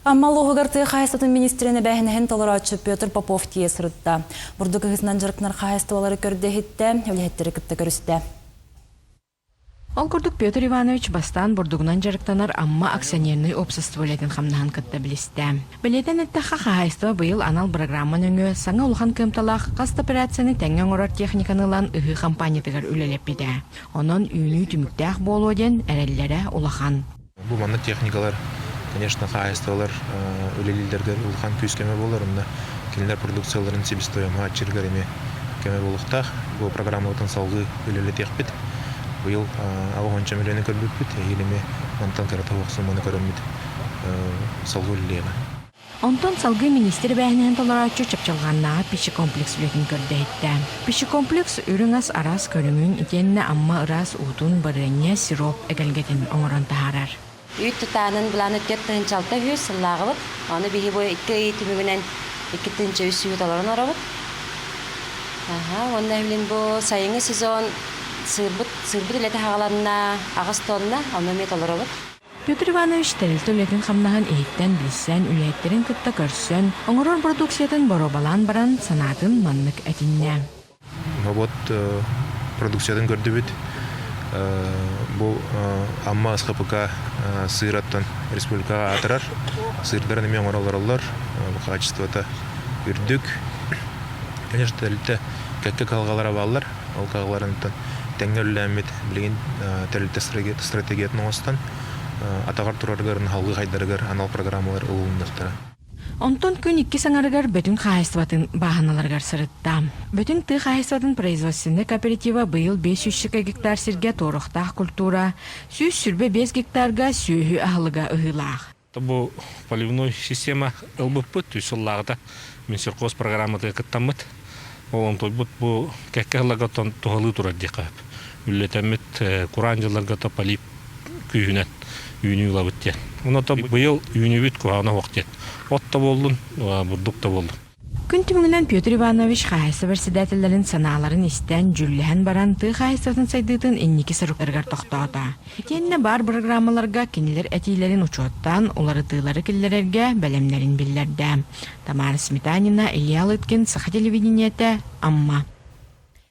Амма улууһугар тыа хаһаайыстыбатын министрин эбээһинэһин толорооччу Петр Попов тиийэ сырытта. Бурдук ыһыытынан дьарыктанар хаһаайыстыбалары көрдө-иһиттэ, үлэһиттэри кытта көрүстэ. Ол курдук Петр Иванович бастаан бурдугунан дьарыктанар Амма акционернай уопсастыба үлэтин хамнаһын кытта билистэ. Бэлиэтэн эттэххэ, хаһаайыстыба быйыл анал бырагыраамма нөҥүө саҥа улахан кыамталаах хас да операцияны тэҥҥэ оҥорор техниканы ылан ыһыы хампаанньатыгар үлэлэппитэ. Онон үүнүү түмүктээх буолуо диэн эрэллэрэ улахан. Бу маннык техникалар, конечно, хаһаайыстыбалар үлэлииллэригэр улахан күүс-көмө буолар. Онно кинилэр продукцияларын себестоимоһа аччыырыгар эмиэ көмө буолуохтаах. Бу программабытын салгыы үлэлэтиэхпит. Быйыл 80 миллиону көрбүппүт. Эһиил эмиэ мантан кырата суох сумманы көрөммүт салгыы үлэлиэҕэ. Онтон салгыы миниистир эбээһинэһин толорооччу Чапчылҕаннааҕы пищекомплекс үлэтин көрдө-иһиттэ. Пищекомплекс үрүҥ ас араас көрүҥүн итиэннэ Амма ыраас уутун, барыанньа, сироп эгэлгэтин оҥорон таһаарар. Үүт тутаанын былааны 46 үс сыллааҕыбыт. Аны биһи бу икки ый түмүгүнэн 2300 үүт толорон оробут. Аха, уонна билин бу сайыҥҥы сезон сыырбыт, сыырбыт үлэтэ хаҕаланна 8 тонна, ону эмиэ толоробут. Петр Иванович тэрилтэ үлэтин-хамнаһын иһиттэн билсэн, үлэһиттэрин кытта көрсөн, оҥорор продукциятын боруобалаан баран, санаатын маннык этиннэ. Робот продукциятын көрдүбүт. Бу Амма СХПК сыыраттан республикаҕа аатырар. Сыырдарын эмиэ оҥоро олороллор. Бу качествота үрдүк. Конечно, тэрилтэ кэккэ кыһалҕалара бааллар. Ол кыһалҕаларыттан тэҥҥэ үлэлээммит билигин тэрилтэ стратегиятын оҥостон атаҕар турарыгар, наһалгыы хайдарыгар анал программалар ылылынныахтара. Онтон күн иккис аҥарыгар Бөтүҥ хаһаайыстыбатын бааһыналарыгар сырытта. Бөтүҥ тыа хаһаайыстыбатын производственнай кооператива быйыл 500 гектар сиргэ туорахтаах культура, 125 гектарга сүөһү аһылыга ыһыылаах. Бу поливной система ылбыппыт үс сыллааҕыта Минсельхоз программатыгар кыттаммыт. Ол онтуйбут бу кэккэ сылларга туһалыы турар диэххэ сөп. Үллэтэммит кураан дьылларга то полив күүһүнэн үүнүү ылабыт диэн. Онон быйыл үүнүүбүт куһаҕана суох диэн. От да буоллун, бурдук да буоллун. Күн түмүгүнэн Петр Иванович хаһаайыстыба председателлэрин санааларын истэн, дьүүллэһэн баран, тыа хаһаайыстыбатын сайдыытын инники соруктарыгар тохтоото. Итиэннэ баар бырагыраамаларга кинилэр этиилэрин учуоттаан, уларытыылары киллэрэргэ бэлэмнэрин биллэрдэ. Тамара Сметанина, Илья Лыткин, Саха телевидениетэ, Амма.